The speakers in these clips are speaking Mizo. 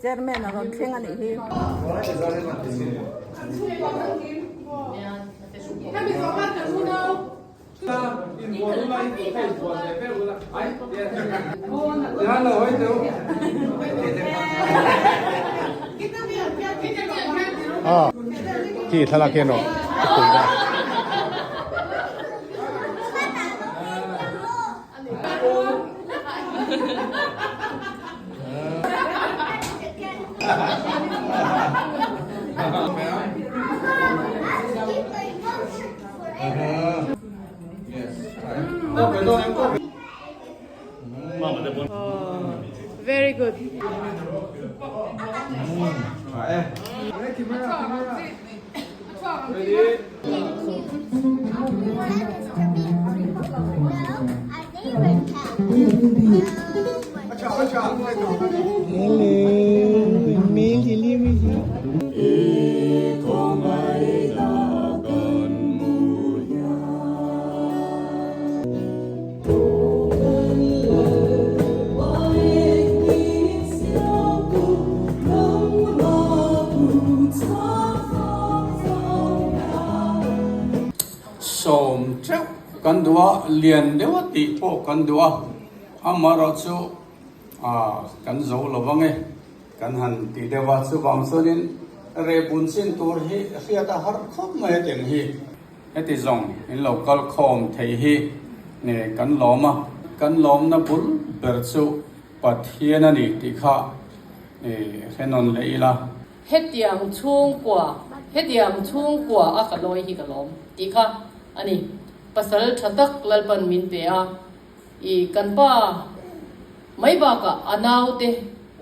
Chairman a rawn thleng a nih hi. Khi thlalak hian aw ka pui na. Very good. Sawm teuh kan duh a, lian deuh a tih pawh kan duh a, amaherawhchu kan zo lo vang e, kan han ti deuh a, chuvang chuanin rehbun chin tur hi hriat a har khawp mai a teng hi. Heti zawng in lo kal khawm thei hi nge kan lawm a, kan lawmna bul ber chu Pathian a ni tih kha hre nawn leh ila. Hetiang chhungkua, hetiang chhungkua a ka lawi hi ka lawm tih kha a ni. Pasal tha tak Lalpan min pe a, i kan pa mai bakah a naute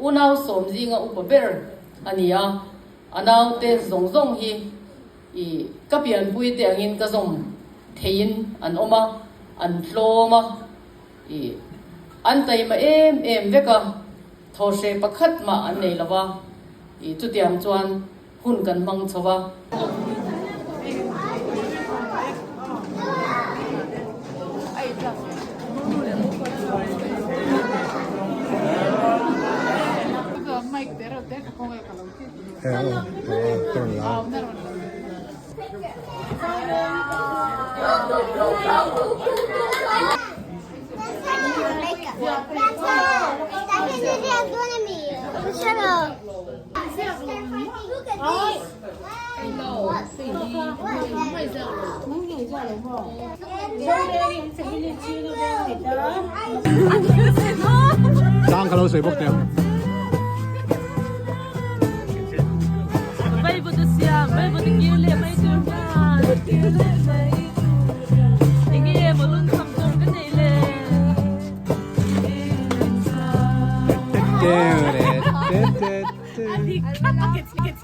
unau sawm zinga upa ber a ni a, a naute zawng zawng hi I ka pianpui te angin ka zawm theiin an awm a. An tlawm a, ih an taima em em vek a, thawhre pakhat mah an nei lo va, ih chutiang chuan hun kan hmang chho va. Chang ka lo sawi bawk teh ang.